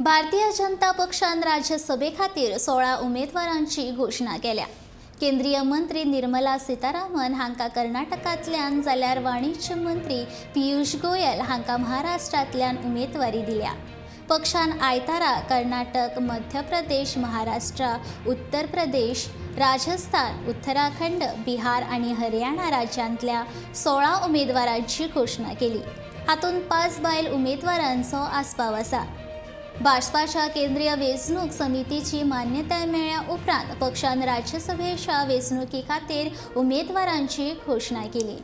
भारतीय जनता पक्षान राज्यसभे खातीर 16 उमेदवारांची घोशणा केल्या. केंद्रीय मंत्री निर्मला सीतारामन हांकां कर्नाटकांतल्यान जाल्यार वाणिज्य मंत्री पियुष गोयल हांकां महाराष्ट्रांतल्यान उमेदवारी दिल्या. पक्षान आयतारा कर्नाटक, मध्य प्रदेश, महाराष्ट्र, उत्तर प्रदेश, राजस्थान, उत्तराखंड, बिहार आनी हरियाणा राज्यांतल्या 16 उमेदवारांची घोशणा केली. हातूंत 5 बायल उमेदवारांचो आस्पाव आसा. भाजपाच्या केंद्रीय वेंचणूक समितीची मान्यताय मेळ्ळ्या उपरांत पक्षान राज्यसभेच्या वेंचणुके खातीर उमेदवारांची घोशणा केली.